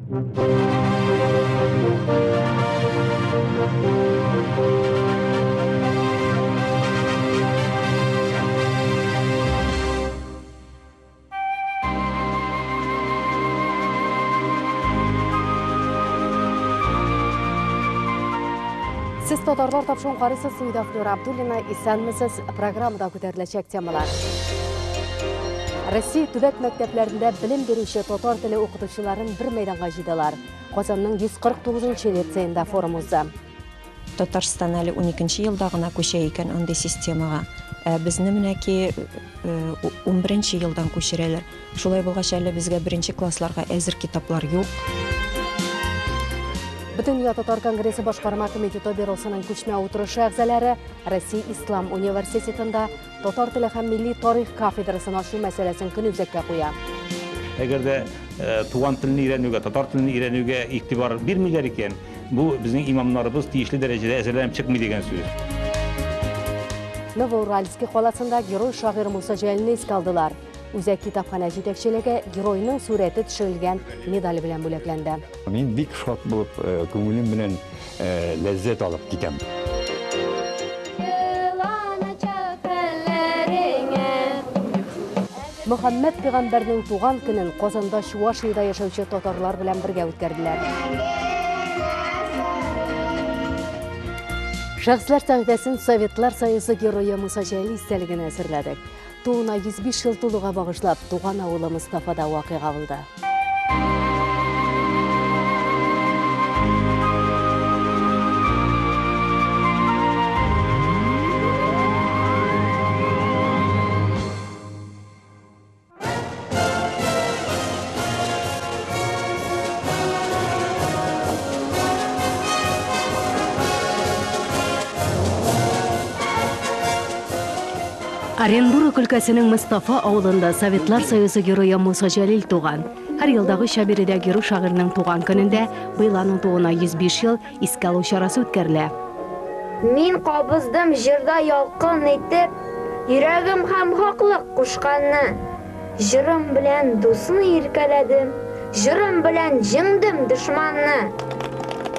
Сез татарлар тапшыруын карыйсыз, студиядә Флюра Абдуллина. Исәнмесез. Программада күтәреләчәк темалар. Россия төбәк мәктәпләрендә белем бирүче татар теле укытучыларын бер мәйданга җыйдылар. Казанның 149 лицеенда форум узды. Татарстан әле 12 елда гына күчә икән андый системага. Ә безне менәки 11 елдан күчерәләр. Шулай булгач, әле безгә беренче классларга әзер китаплар юк. Бөтендөнья татар конгрессы башкарма комитеты бюросының күчмә утырышы әгъзалары Россия Ислам университетында татар теле һәм милли тарих кафедрасын ачу мәсьәләсен көн үзәккә куя. Әгәр дә туган телне өйрәнүгә, татар телен өйрәнүгә игътибар бирмиләр икән, бу безнең имамнарыбыз тиешле дәрәҗәдә әзерләнеп чыкмый дигән сүз. Новоуральский каласында герой шагыйрь Муса Җәлилне искә алдылар. Үзәк китапханә җитәкчелеге геройның сурәте төшерелгән медаль белән бүләкләнде. Мин бик шат булып, күңелем белән ләззәт алып китәм. Мөхәммәд пәйгамбәрнең туган көнен Казанда Чувашиядә яшәүче татарлар белән бергә үткәрделәр. Шәхесләр сәхифәсен Советлар Союзы герое Муса Җәлил истәлегенә әзерләдек. Тууына 105 ел тулуга багышлап, туган авылы Мостафада вакыйга булды. Оренбург өлкәсенең Мостафа авылында Советлар Союзы герое Муса Җәлил туган. Һәр елдагыча биредә герой шагыйрьнең туган көнендә, быел аның тууына 105 ел, искә алу чарасы үткәрелә. Мин кабыздым җырда ялкын итеп, йөрәгем һәм хаклык кушканны. Җырым белән дусны иркәләдем, җырым белән җиңдем дошманны.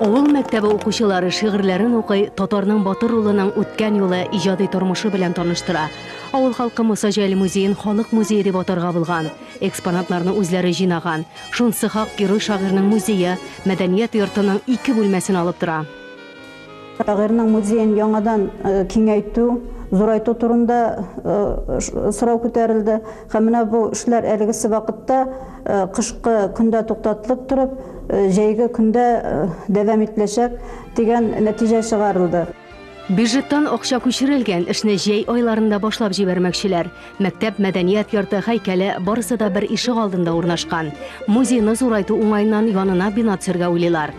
Авыл мәктәбе укучылары шигырьләрен укый, татарның батыр улының үткән юлы, иҗади тормышы белән таныштыра. Авыл халкы Муса Җәлил музеен халык музее дип атарга булган. Экспонатларны үзләре җыйнаган. Шунсы хак, герой шагыйрьнең музее мәдәният йортының ике бүлмәсен алып тора. Шагыйрьнең музеен яңадан киңәйтү, зурайту турында сорау күтәрелде. Һәм менә бу эшләр әлегесе вакытта кышкы көндә туктатылып торып, җәйге көндә дәвам ителәчәк дигән нәтиҗә чыгарылды. Бюджеттан акча күчерелгән, эшне җәй айларында башлап җибәрмәкчеләр. Мәктәп, мәдәният йорты, һәйкәле барысы да бер ишек алдында урнашкан. Музейны зурайту уңаеннан янына бина төзергә уйлыйлар.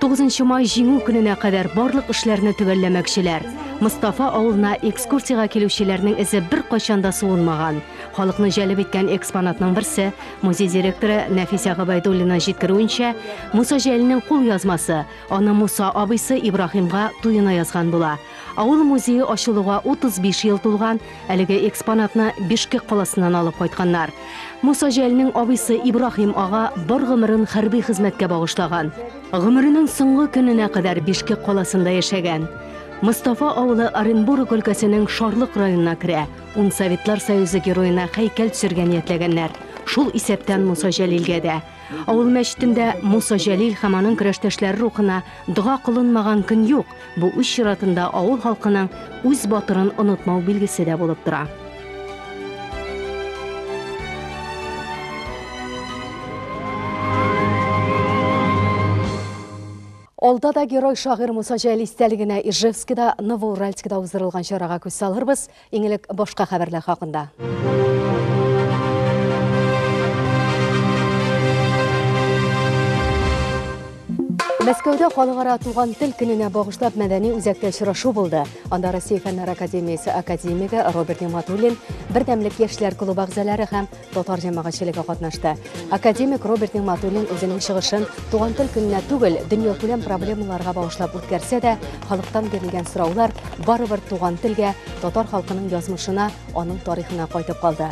9 май Җиңү көненә кадәр барлык эшләрне төгәлләмәкчеләр. Мостафа авылына экскурсиягә килүчеләрнең эзе беркайчан да суынмаган. Халыкны җәлеп иткән экспонатның берсе, музей директоры Нәфисә Габайдуллина җиткерүенчә, Муса Җәлилнең кул язмасы, аны Муса абыйсы Ибраһимга туена язган була. Авыл музее ачылуга 35 ел тулган, әлеге экспонатны Бишкек каласыннан алып кайтканнар. Муса Җәлилнең абыйсы Ибраһим ага бар гомерен хәрби хезмәткә багышлаган. Гомеренең соңгы көненә кадәр Бишкек каласында яшәгән. Мостафа авылы Оренбург өлкәсенең Шарлык районына керә. Ун Советлар Союзы героена һәйкәл төзергә ниятләгәннәр. Шул исәптән Муса Җәлилгә дә. Авыл мәчетендә Муса Җәлил һәм аның көрәштәшләре рухына дога кылынмаган көн юк. Бу үз чиратында авыл халкының үз батырын онытмау билгесе дә булып тора. Алда да герой шагыйрь Муса Җәлил истәлегенә Ижевскида, Новоуральскида уздырылган чарага күз салырбыз. Иң элек башка хәбәрләр хакында. Мәскәүдә халыкара туган тел көненә багышлап мәдәни үзәктә очрашу булды. Анда Россия Фәннәр академиясе академигы Роберт Нигъмәтуллин, Бердәмлек яшьләр клубы әгъзалары һәм татар җәмәгатьчелеге катнашты. Академик Роберт Нигъмәтуллин үзенең чыгышын туган тел көненә түгел, дөньякүләм проблемаларга багышлап үткәрсә дә, халыктан бирелгән сораулар барыбер туган телгә, татар халкының язмышына, аның тарихына кайтып калды.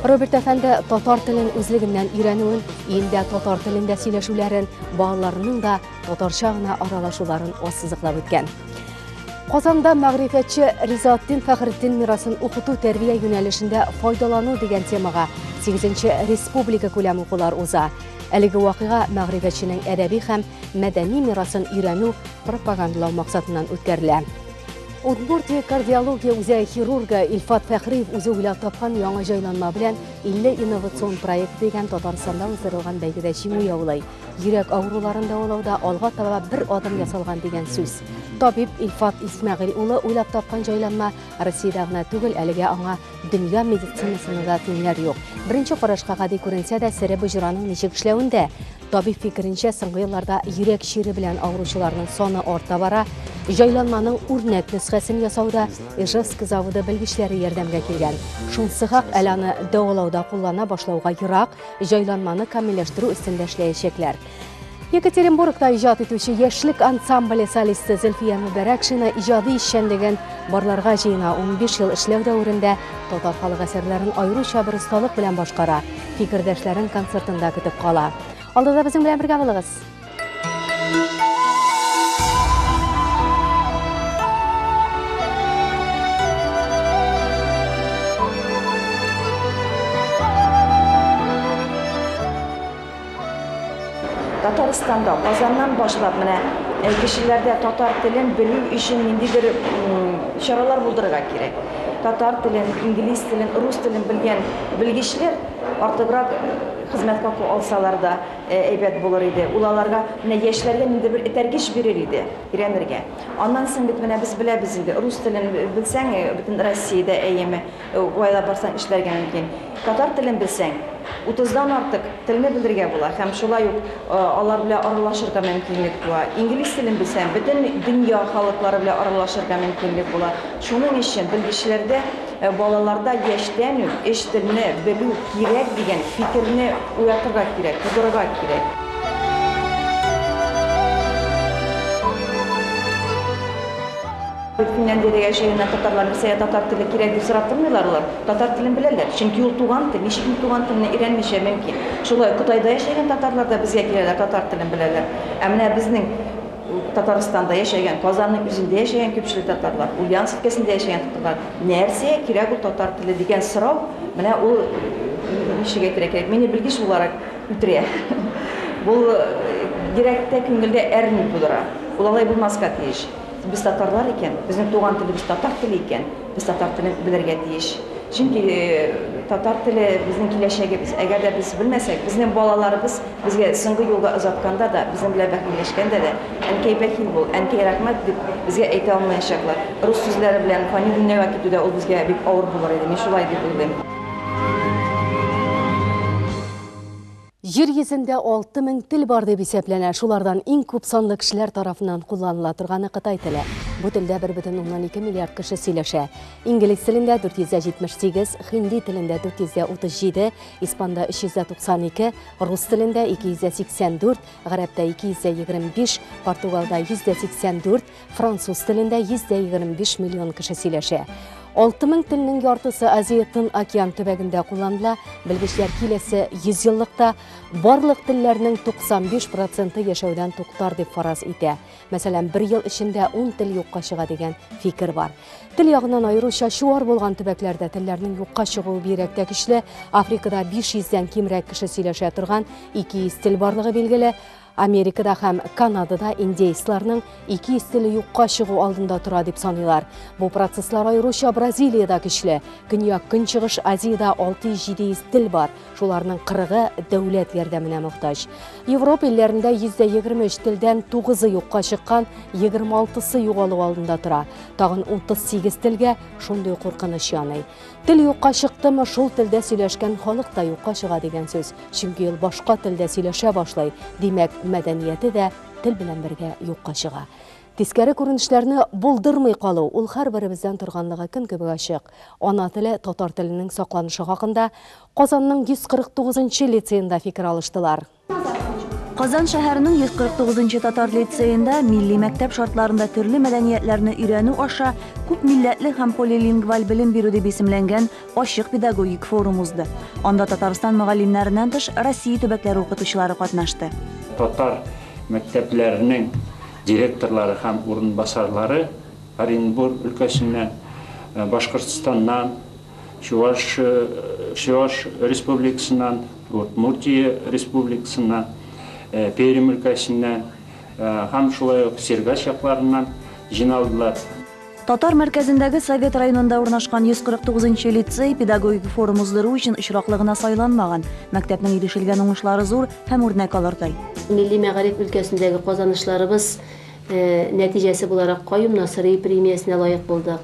Роберт әфәнде татар телен үзлегеннән өйрәнүен, өендә татар телендә сөйләшүләрен, балаларының да татарча гына аралашуларын ассызыклап үткән. Казанда мәгърифәтче Ризаэтдин Фәхретдин мирасын укыту тәрбия юнәлешендә файдалану дигән темага 8нче республика күләм укулар уза. Әлеге вакыйга мәгърифәтченең әдәби һәм мәдәни мирасын өйрәнү, пропагандалау максатыннан үткәрелә. Удмуртия кардиология үзәге хирургы Илфат Фәхриев үзе уйлап тапкан яңа җайланма белән 50 инновацион проект дигән Татарстанда уздырылган бәйгедә җиңү яулый. Йөрәк авыруларын дәвалауда алга таба бер адым ясалган дигән сүз. Табиб Илфат Исмәгыйль улы уйлап тапкан җайланма Россиядә генә түгел, әлегә аңа дөнья медицинасында да тиңнәр юк. Беренче карашка гади күренсә дә, сере боҗраның ничек эшләвендә. Табиб фикеренчә, соңгы елларда йөрәк чире белән авыручыларның саны арта бара. Җайланманың үрнәк нөсхәсен ясауда Ижевск заводы белгечләре ярдәмгә килгән. Шунсы хак, әле аны дәвалауда куллана башлауга ерак, җайланманы камилләштерү өстендә эшләячәкләр. Екатеринбургта иҗат итүче Яшьлек ансамбле солисты Зөлфия Мөбәрәкшина иҗади эшчәнлеген барларга җыена. 15 ел эшләү дәверендә татар халык әсәрләрен аеруча бер осталык белән башкара. Фикердәшләрен концертында көтеп кала. Алда да безнең белән бергә булыгыз. Татарстанда Казаннан башлап менә кешеләрдә татар телен белү өчен ниндидер чаралар булдырырга кирәк. Татар телен, инглиз телен, рус телен белгән белгечләр артыграк хезмәт хакы алсалар да әйбәт булыр иде. Ул аларга менә яшьләргә ниндидер бер этәргеч бирер иде өйрәнергә. Аннан соң бит менә без беләбез инде, рус телен белсәң, бөтен Россиядә әйеме, кайда барсаң эшләргә мөмкин. Татар телен белсәң, 30-дан артык телне белергә була һәм шулай ук алар белән аралашырга мөмкинлек була. Инглиз телен белсәң, бөтен дөнья халыклары белән аралашырга мөмкинлек була. Шуның өчен белгечләрдә балаларда яшьтән үк өч телне белү кирәк дигән фикерне уятырга кирәк, тудырырга кирәк. Финляндиядә яшәгән татарлар нәрсәгә татар теле кирәк дип сорап тормыйлар алар. Татар телен беләләр, чөнки ул туган тел, ничек инде туган телне өйрәнмичә мөмкин. Шулай Кытайда яшәгән татарлар да безгә киләләр, татар телен беләләр. Ә менә безнең Татарстанда яшәгән, Казанның үзендә яшәгән күпчелек татарлар, Ульяновск өлкәсендә яшәгән татарлар, нәрсәгә кирәк ул татар теле дигән сорау, менә ул ничек әйтергә кирәк, мине белгеч буларак үтерә. Бу йөрәктә, күңелдә әрнү тудыра. Ул алай булмаска тиеш. Без татарлар икән, безнең туган телебез татар теле икән, без татар телен белергә тиеш. Чөнки татар теле безнең киләчәгебез. Әгәр дә без белмәсәк, безнең балаларыбыз безгә соңгы юлга озатканда да, безнең белән бәхилләшкәндә дә, әнкәй бәхил бул, әнкәй рәхмәт дип безгә әйтә алмаячаклар. Рус сүзләре белән фани дөньяга китүдә ул безгә бик авыр булыр иде. Мин шулай дип уйлыйм. Җир йөзендә 6000 тел бар дип исәпләнә. Шулардан иң күп санлы кешеләр тарафыннан кулланыла торганы Кытай теле. Бу телдә 1,2 миллиард кеше сөйләшә. Инглиз телендә 478, хинди телендә 437, испанда 392, рус телендә 284, гарәптә 225, португалда 184, француз телендә 125 миллион кеше сөйләшә. 6000 телнең яртысы Азия Тын океан төбәгендә кулланыла. Белгечләр киләсе 100 еллыкта барлык телләрнең 95% яшәүдән туктар дип фараз итә. Мәсәлән, бер ел эчендә 10 тел юкка чыга дигән фикер бар. Тел ягыннан аеруча чуар булган төбәкләрдә телләрнең юкка чыгуы бигрәк тә көчле. Африкада 500-дән кимрәк кеше сөйләшә торган 200 тел барлыгы билгеле. Америкада һәм Канадада индейцларның 200 теле юкка чыгу алдында тора дип саныйлар. Бу процесслар аеруча Бразилиядә көчле. Көньяк-Көнчыгыш Азиядә 600-700 тел бар. Шуларның 40-ы дәүләт ярдәменә мохтаҗ. Европа илләрендә 123 телдән 9-ы юкка чыккан, 26-сы югалу алдында тора. Тагын 38 телгә шундый куркыныч яный. Тел юкка чыктымы, шул телдә сөйләшкән халык та юкка чыга дигән сүз. Чөнки ул башка телдә сөйләшә башлый. Димәк, мәдәнияте дә тел белән бергә юкка чыга. Тискәре күренешләрне булдырмый калу ул һәрберебездән торганлыгы көн кебек ачык. Ана теле татар теленең сакланышы хакында Казанның 149 лицеенда фикер алыштылар. Казан шәһәренең 149 татар лицеенда милли мәктәп шартларында төрле мәдәниятләрне өйрәнү аша күп милләтле һәм полилингваль белем бирү дип исемләнгән ачык педагогик форум узды. Анда Татарстан мөгаллимнәреннән тыш Россия төбәкләре укытучылары катнашты. Татар мәктәпләренең директорлары һәм урынбасарлары Оренбург өлкәсеннән, Башкортстаннан, Чуваш Республикасыннан, Удмуртия Республикасыннан, Пермь өлкәсеннән һәм шулай ук Сергач якларыннан җыйналдылар. Татар мәркәзендәге Совет районында урнашкан 149 лицей педагогик форум уздыру өчен очраклы гына сайланмаган. Мәктәпнең ирешелгән уңышлары зур һәм үрнәк алырдай. Милли мәгариф өлкәсендәге казанышларыбыз нәтиҗәсе буларак Каюм Насыйри премиясенә лаек булдык.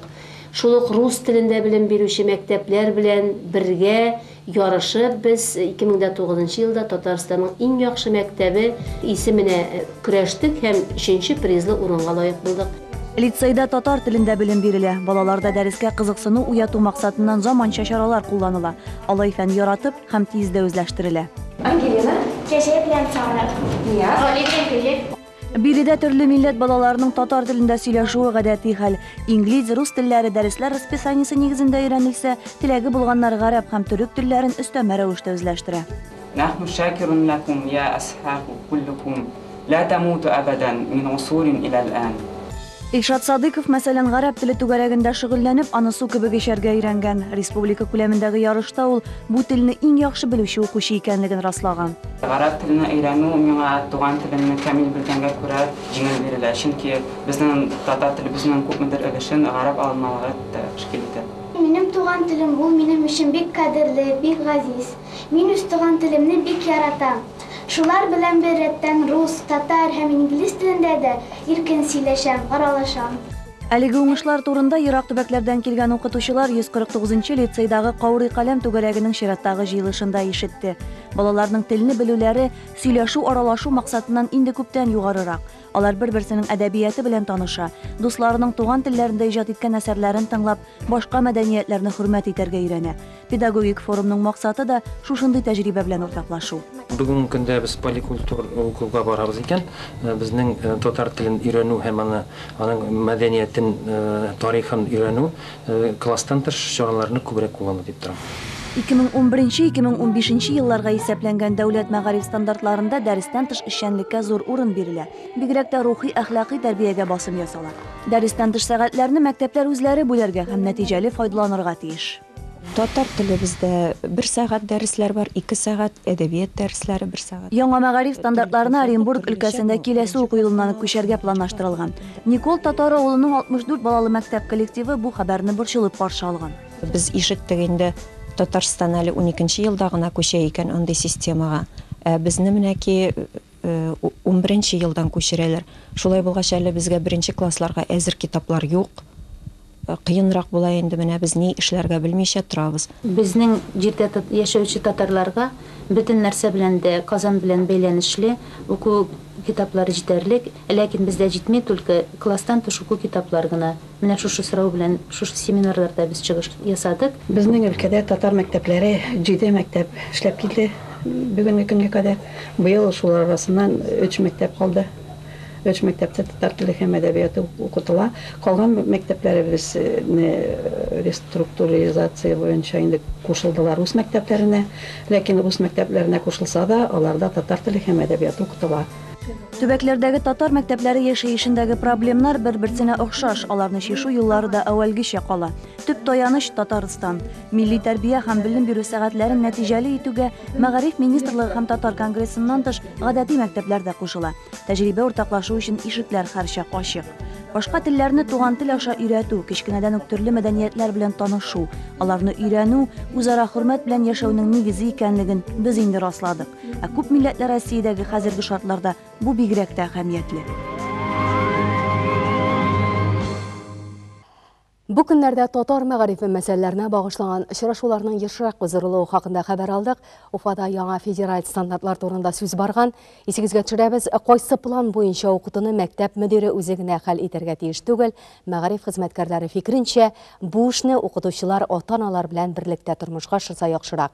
Шул ук рус телендә белем бирүче мәктәпләр белән бергә ярышып, без 2009 елда Татарстанның иң яхшы мәктәбе исеменә көрәштек һәм 3нче призлы урынга лаек булдык. Лицейда татар телендә белем бирелә. Балаларда дәрескә кызыксыну уяту максатыннан заманча чаралар кулланыла. Алай фән яратып һәм тиз дә үзләштерелә. Ангелина, Кәҗә белән сарык. Гали белән кәҗә. Биредә төрле милләт балаларының татар телендә сөйләшүе гадәти хәл. Инглиз, рус телләре дәресләр расписаниесе нигезендә өйрәнелсә, теләге булганнар гарәп һәм төрек телләрен өстәмә рәвештә үзләштерә. Нахну шакирун лакум я асхабу куллукум ла тамуту абадан мин усурин иля аль-ан. Илшат Садыков, мәсәлән, гарәп теле түгәрәгендә шөгыльләнеп, аны су кебек эчәргә өйрәнгән. Республика күләмендәге ярышта ул бу телне иң яхшы белүче укучы икәнлеген раслаган. Гарәп телене өйрәнү миңа туган телемне камил белгәнгә күрә җиңел бирелә, чөнки безнең татар телебезнең күпмедер өлешен гарәп алынмалары тәшкил итә. Минем туган телем ул минем өчен бик кадерле, бик газиз. Мин үз туган телемне бик яратам. Шулар белән бер рәттән рус, татар һәм инглиз телендә дә иркен сөйләшәм, аралашам. Әлеге уңышлар турында ерак төбәкләрдән килгән укытучылар 149 лицейдагы Каурый каләм түгәрәгенең чираттагы җыелышында ишетте. Балаларның телне белүләре сөйләшү, аралашу максатыннан инде күптән югарырак. Алар бер-берсенең әдәбияты белән таныша, дусларының туган телләрендә иҗат иткән әсәрләрен тыңлап, башка мәдәниятләрне хөрмәт итәргә өйрәнә. Педагогик форумның максаты да шушындый тәҗрибә белән уртаклашу. Бүгенге көндә без поликультур укуга барабыз икән, безнең татар телен өйрәнү һәм аның мәдәниятен, тарихын өйрәнү класстан тыш чараларны күбрәк куллану дип торам. 2011-2015 елларга исәпләнгән дәүләт мәгариф стандартларында дәрестән тыш эшчәнлеккә зур урын бирелә. Бигрәк тә рухи әхлакый тәрбиягә басым ясала. Дәрестән тыш сәгатьләрне мәктәпләр үзләре бүләргә һәм нәтиҗәле файдаланырга тиеш. Татар телебездә 1 сәгать дәресләр бар, 2 сәгать әдәбият дәресләре 1 сәгать. Яңа мәгариф стандартларына Оренбург өлкәсендә киләсе уку елыннан күчәргә планлаштырылган. Никол татар авылының 64 балалы мәктәп коллективы бу хәбәрне борчылып каршы алган. Без ишеттек инде, Татарстан әле 12 елда гына күчә икән андый системага. Ә безне менәки 11 елдан күчерәләр. Шулай булгач әле безгә 1 классларга әзер китаплар юк. Кыенрак була инде, менә без ни эшләргә белмичә торабыз. Безнең җирдә яшәүче татарларга бөтен нәрсә белән дә Казан белән бәйләнешле уку китаплары җитәрлек, ләкин бездә җитми только класстан тыш уку китаплар гына. Менә шушы сорау белән шушы семинарларда без чыгыш ясадык. Безнең өлкәдә татар мәктәпләре 7 мәктәп эшләп килде бүгенге көнгә кадәр. Быел шулар арасыннан 3 мәктәп калды. 3 мәктәптә татар теле һәм әдәбияты укытыла. Калган мәктәпләребезне реструктуризация буенча инде кушылдылар рус мәктәпләренә. Ләкин рус мәктәпләренә кушылса да, аларда татар теле һәм әдәбияты укытыла. Төбәкләрдәге татар мәктәпләре яшәешендәге проблемнар бер-берсенә охшаш, аларны чишү юллары да әүвәлгечә кала. Төп таяныч Татарстан. Милли тәрбия һәм белем бирү сәгатьләрен нәтиҗәле итүгә Мәгариф министрлыгы һәм Татар конгрессыннан тыш гадәти мәктәпләр дә кушыла. Тәҗрибә уртаклашу өчен ишекләр һәрчак ачык. Башка телләрне туган тел аша өйрәтү, кечкенәдән үк төрле мәдәниятләр белән танышу, аларны өйрәнү, үзара хөрмәт белән яшәүнең нигезе икәнлеген без инде расладык. Ә күп милләтләр Россиядәге хәзерге шартларда бу бигрәк тә әһәмиятле. Бу көннәрдә татар мәгарифе мәсьәләләренә багышланган очрашуларның ешрак уздырылуы хакында хәбәр алдык. Уфада яңа федераль стандартлар турында сүз барган. Исегезгә төшерәбез, кайсы план буенча укытуны мәктәп мөдире үзе генә хәл итәргә тиеш түгел. Мәгариф хезмәткәрләре фикеренчә, бу эшне укытучылар ата-аналар белән берлектә тормышка ашырса яхшырак.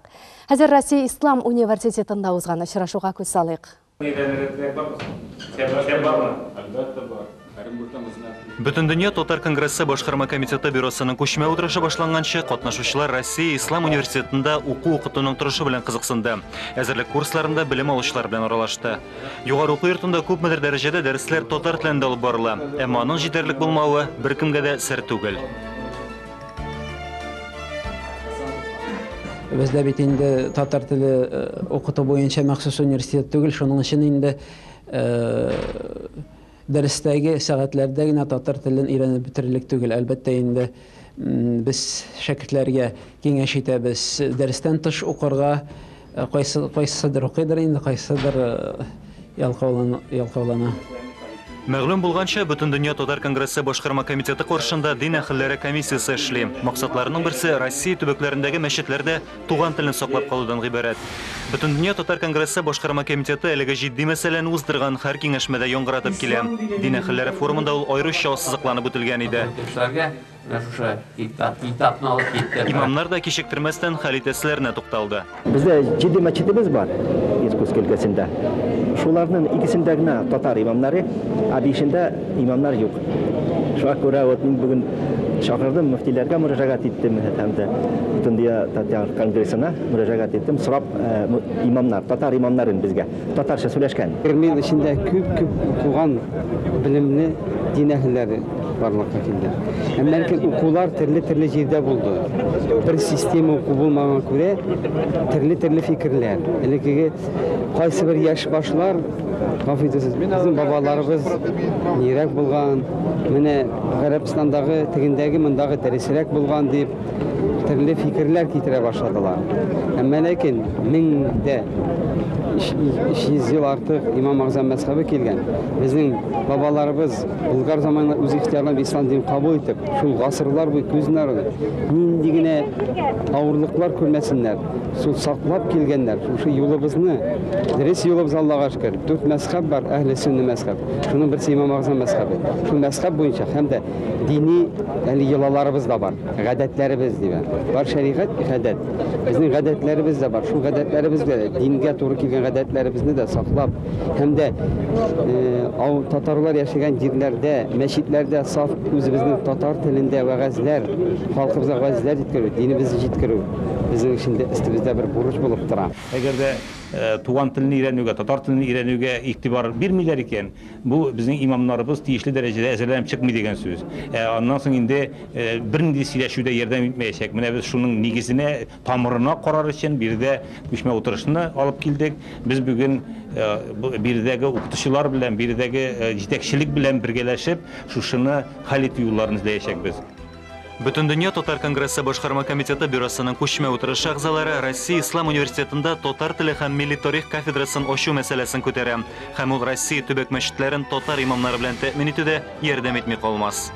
Хәзер Россия Ислам университетында узган очрашуга күз салыйк. Өйрәнергә теләк бармы соң? Сәбәп бармы? Әлбәттә бар. Оренбургта мөселман. Бөтендөнья татар конгрессы башкарма комитеты бюросының күчмә утырышы башланганчы, катнашучылар Россия ислам университетында уку-укытуның торышы белән кызыксынды. Әзерлек курсларында белем алучылар белән аралашты. Югары уку йортында күпмедер дәрәҗәдә дәресләр татар телендә алып барыла. Әмма аның җитәрлек булмавы беркемгә дә сер түгел. Бездә бит инде татар теле укыту буенча махсус университет түгел, шуның өчен инде дәрестәге сәгатьләрдә генә татар телен өйрәнеп бетерерлек түгел. Әлбәттә инде, без шәкертләргә киңәш итәбез дәрестән тыш укырга, кайсы кайсыдыр укыйдыр инде, кайсыдыр ялкаулана. Мәгълүм булганча, Бөтендөнья татар конгрессы башкарма комитеты каршында дин әһелләре комиссиясе эшли. Максатларының берсе Россия төбәкләрендәге мәчетләрдә туган телне саклап калудан гыйбарәт. Бөтендөнья татар конгрессы башкарма комитеты әлеге җитди мәсьәләне уздырган һәр киңәшмәдә яңгыратып килә. Дин әһелләре форумында ул аеруча ассызыкланып үтелгән иде. Кешеләргә менә шушы китапны алып киттем. Имамнар да кичектермәстән хәл итәселәренә тукталды. Бездә җиде мәчетебез бар Иркутск өлкәсендә. Шуларның икесендә генә татар имамнары, ә бишендә имамнар юк. Шуңа күрә вот мин бүген чакырдым, мөфтиләргә мөрәҗәгать иттем һәм дә Бөтендөнья татар конгрессына мөрәҗәгать иттем, сорап имамнар, татар имамнарын безгә, татарча сөйләшкән. 20 ел эчендә күп-күп укыган белемле дин әһелләре барлыкка килде. Әмма ләкин укулар төрле-төрле җирдә булды. Бер система уку булмаганга күрә, төрле-төрле фикерләр. Элеккеге кайсы бер яшь башлар, гафу итәсез, безнең бабаларыбыз нирәк булган, менә Гарәбстандагы, тегендәге, мондагы дәресрәк булган дип, төрле фикерләр китерә башладылар. Әмма ләкин 1300 ел артык Имам Әгъзам мәзхәбе килгән. Безнең бабаларыбыз Болгар заманында үз ихтыярларын ислам динен кабул итеп, шул гасырлар буе күз нуры, нинди генә авырлыклар күрмәсеннәр, шул саклап килгәннәр. Шушы юлыбызны, дөрес юлыбыз Аллага шөкер. Дүрт мәзхәб бар, әһле сөннә мәзхәб. Шуның берсе Имам Әгъзам мәзхәбе. Шул мәзхәб буенча һәм дә дини әле йолаларыбыз да бар, гадәтләребез дибез. Бар шәригать, гадәт. Безнең гадәтләребез дә бар. Шул гадәтләребезгә дә, дингә туры килгән гадәтләребезне дә саклап һәм дә ау татарлар яшәгән җирләрдә, мәчетләрдә саф үзебезнең татар телендә вәгазьләр, халкыбызга вәгазьләр җиткерү, динебезне җиткерү безнең өчен дә өстебездә бер бурыч булып тора. Әгәр дә туган телне өйрәнүгә, татар телен өйрәнүгә игътибар бирмиләр икән, бу безнең имамнарыбыз тиешле дәрәҗәдә әзерләнеп чыкмый дигән сүз. Ә аннан соң инде бернинди сөйләшү дә ярдәм итмәячәк. Менә без шуның нигезенә, тамырына карар өчен биредә күчмә утырышны алып килдек. Без бүген биредәге укытучылар белән, биредәге җитәкчелек белән бергәләшеп, шушыны хәл итү юлларын эзләячәкбез. Бөтендөнья татар конгрессы башкарма комитеты бюросының күчмә утырышы әгъзалары Россия ислам университетында татар теле һәм милли тарих кафедрасын ачу мәсьәләсен күтәрә. Һәм ул Россия төбәк мәчетләрен татар имамнары белән тәэмин итүдә ярдәм итми калмас.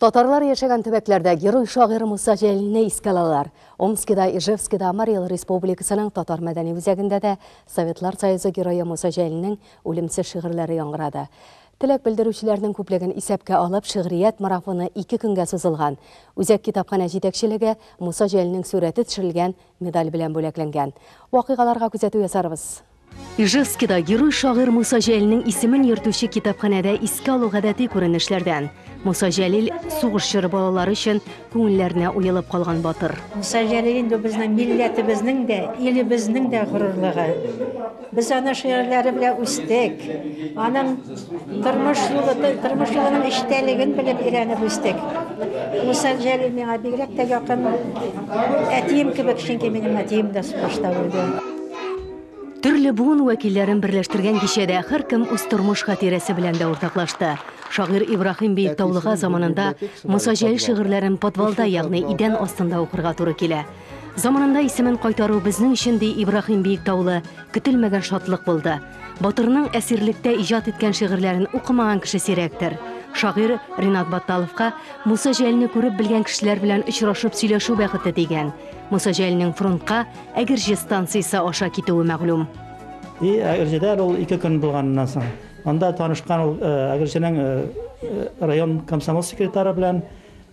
Татарлар яшәгән төбәкләрдә герой шагыйрь Муса Җәлилне искә алалар. Омскида, Ижевскида, Марий Эл Республикасының татар мәдәни үзәгендә дә Советлар Союзы герое Муса Җәлилнең үлемсез шигырьләре яңгырады. Теләк белдерүчеләрнең күплеген исәпкә алып, шигърият марафоны ике көнгә сузылган. Үзәк китапханә җитәкчелеге Муса Җәлилнең сурәте төшерелгән медаль белән бүләкләнгән. Вакыйгаларга күзәтү ясарбыз. Ижевскида герой шагыйрь Муса Җәлилнең исемен йөртүче китапханәдә искә алу гадәти күренешләрдән. Муса Җәлил сугыш чоры балалары өчен күңелләренә уелып калган батыр. Муса Җәлил инде безнең милләтебезнең дә, илебезнең дә горурлыгы. Без аның шигырьләре белән үстек. Аның тормыш юлы, тормыш юлының эчтәлеген белеп өйрәнеп үстек. Муса Җәлил миңа бигрәк тә якын әтием кебек, чөнки минем әтием дә сугышта үлде. Төрле буын вәкилләрен берләштергән кичәдә һәркем үз тормыш хатирәсе белән дә уртаклашты. Шагыйрь Ибраһим Биектаулыга заманында Муса Җәлил шигырьләрен подвалда, ягъни идән астында укырга туры килә. Заманында исемен кайтару безнең өчен, ди Ибраһим Биектаулы, көтелмәгән шатлык булды. Батырның әсирлектә иҗат иткән шигырьләрен укымаган кеше сирәктер. Шагыйрь Ринат Батталовка Муса Җәлилне күреп белгән кешеләр белән очрашып сөйләшү бәхете тигән. Муса Җәлилнең фронтка Әгерҗе станциясе аша китүе мәгълүм. И Әгерҗедә ул ике көн булганнан соң. Анда танышкан ул Әгерҗенең район комсомол секретары белән.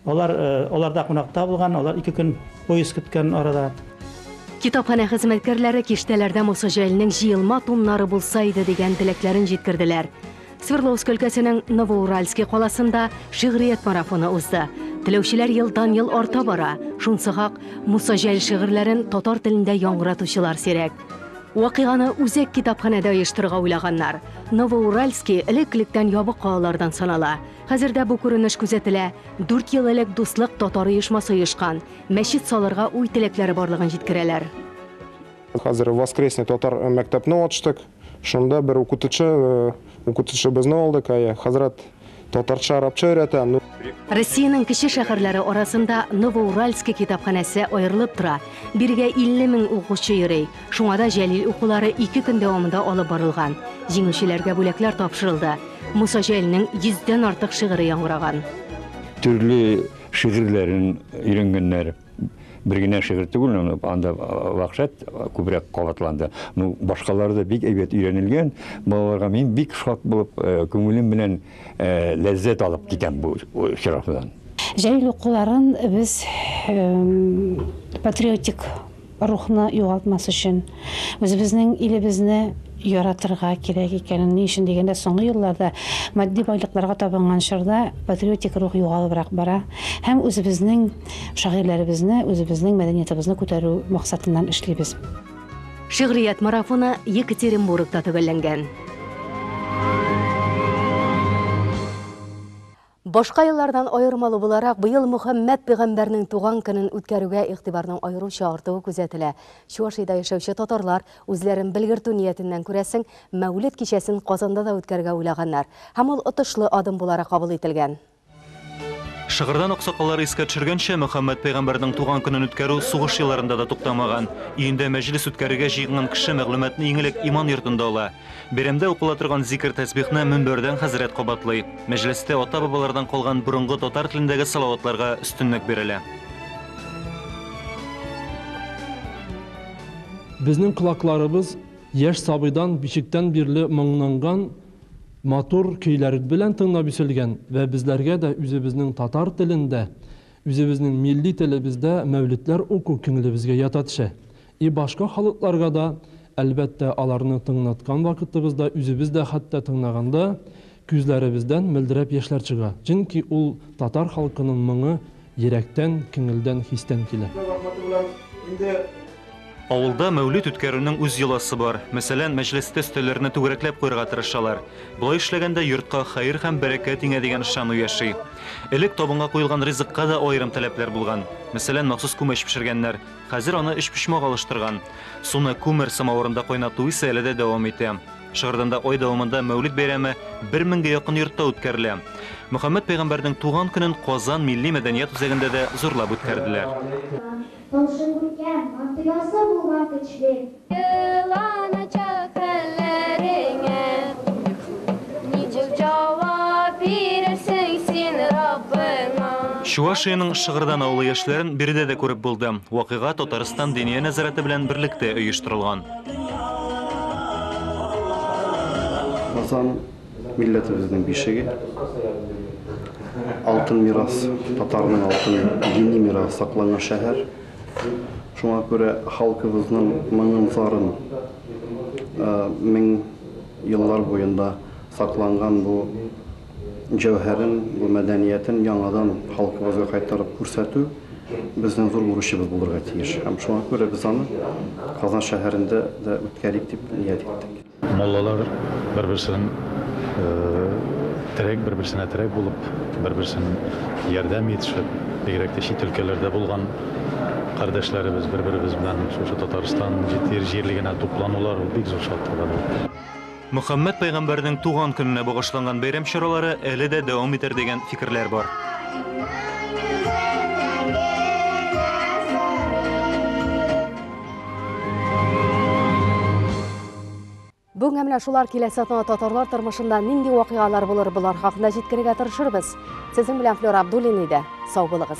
Алар аларда кунакта булган, алар ике көн поезд көткән арада. Китапханә хезмәткәрләре киштәләрдә Муса Җәлилнең җыелма томнары булса иде дигән теләкләрен җиткерделәр. Свердловск өлкәсенең Новоуральский каласында шигърият марафоны узды. Теләүчеләр елдан-ел арта бара. Шунсы хак, Муса Җәлил шигырьләрен татар телендә яңгыратучылар сирәк. Вакыйганы үзәк китапханәдә оештырырга уйлаганнар. Новоуральский элек-электән ябык калалардан санала. Хәзер дә бу күренеш күзәтелә. 4 ел элек Дуслык татар оешмасы оешкан. Мәчет салырга уй-теләкләре барлыгын җиткерәләр. Хәзер воскресный татар мәктәпне ачтык. Шунда бер укытучы, укытучыбызны алдык, әйе, хәзрәт татарча, арабча өйрәтә. Россиянең кече шәһәрләре арасында Новоуральский китапханәсе аерылып тора. Бирегә 50 мең укучы йөри. Шуңа да Җәлил укулары 2 көн дәвамында алып барылган. Җиңүчеләргә бүләкләр тапшырылды. Муса Җәлилнең 100дән артык шигыре яңгыраган. Төрле шигырьләрен өйрәнгәннәр. Бер генә шигырь түгел, анда вакыт күбрәк кабатланды. Ну, башкалары да бик әйбәт өйрәнелгән. Балаларга мин бик шат булып, күңелем белән ләззәт алып китәм бу очрашудан. Җәлил укуларын без патриотик рухны югалтмас өчен, үзебезнең илебезне яратырга кирәк икәнен, ни өчен дигәндә, соңгы елларда матди байлыкларга табынган чорда патриотик рух югалыбрак бара һәм үзебезнең шагыйрьләребезне, үзебезнең мәдәниятебезне күтәрү максатыннан эшлибез. Шигърият марафоны Екатеринбургта төгәлләнгән. Башка еллардан аермалы буларак, быел Мөхәммәд пәйгамбәрнең туган көнен үткәрүгә игътибарның аеруча артуы күзәтелә. Чувашиядә яшәүче татарлар үзләрен белгертү ниятеннән күрәсең, Мәүлид кичәсен Казанда да үткәрергә уйлаганнар. Һәм ул отышлы адым буларак кабул ителгән. Шыгырдан аксакаллары искә төшергәнчә, Мөхәммәд пәйгамбәрнең туган көнен үткәрү сугыш елларында да туктамаган. Өендә мәҗлес үткәрергә җыенган кеше мәгълүматны иң элек иман йортында ала. Бәйрәмдә укыла торган зикр тәсбихны мөнбәрдән хәзрәт кабатлый. Мәҗлестә ата-бабалардан калган борынгы татар телендәге салаватларга өстенлек бирелә. Безнең колакларыбыз яшь сабыйдан бишектән бирле моңланган матур көйләр белән тыңлап үселгән вә безләргә дә үзебезнең татар телендә, үзебезнең милли телебездә мәүлидләр уку күңелебезгә ята төшә. И башка халыкларга да, әлбәттә, аларны тыңлаткан вакытыбызда, үзебез дә хәтта тыңлаганда күзләребездән мөлдерәп яшьләр чыга. Чөнки ул татар халкының моңы йөрәктән, күңелдән, хистән килә. Авылда мәүлид үткәрүнең үз йоласы бар. Мәсәлән, мәҗлестә өстәлләрне түгәрәкләп куярга тырышалар. Болай эшләгәндә йортка хәер һәм бәрәкәт иңә дигән ышану яши. Элек табынга куелган ризыкка да аерым таләпләр булган. Мәсәлән, махсус күмәч пешергәннәр. Хәзер аны өчпочмак алыштырган. Суны күмер самавырында кайнату исә әле дә дәвам итә. Шыгырданда ай дәвамында Мәүлид бәйрәме 1000гә якын йортта үткәрелә. Мөхәммәд пәйгамбәрнең туган көнен Казан милли мәдәният үзәгендә дә зурлап үткәрделәр. Тавышың күркәм, мантыясы булган көчле. Еланачак хәлләреңә, ничек җавап бирерсең син Раббыңа? Чувашиянең Шыгырдан авылы яшьләрен биредә дә күреп булды. Вакыйга Татарстан Диния нәзарәте белән берлектә оештырылган. Казан милләтебезнең бишеге. Алтын мирас, татарның алтын дини мирас сакланган шәһәр. Шуңа күрә халкыбызның моңын зарын мең еллар буенда сакланган бу җәүһәрен, бу мәдәниятен яңадан халкыбызга кайтарып күрсәтү безнең зур бурычыбыз булырга тиеш. Һәм шуңа күрә без аны Казан шәһәрендә дә үткәрик дип ният иттек. Муллалар бер-берсен терәк, бер-берсенә терәк булып, бер-берсен ярдәм итешеп, бигрәк тә чит өлкәләрдә булган кардәшләребез бер-беребез белән шушы Татарстан җирлегенә тупланулар ул бик зур шатлык әлбәттә. Мөхәммәд пәйгамбәрнең туган көненә багышланган бәйрәм чаралары әле дә дәвам итәр дигән фикерләр бар. Бүгенге менә шулар киләсе атнада татарлар тормышында нинди вакыйгалар булыр, болар хакында җиткерергә тырышырбыз. Сезнең белән Флера Абдуллина иде. Сау булыгыз.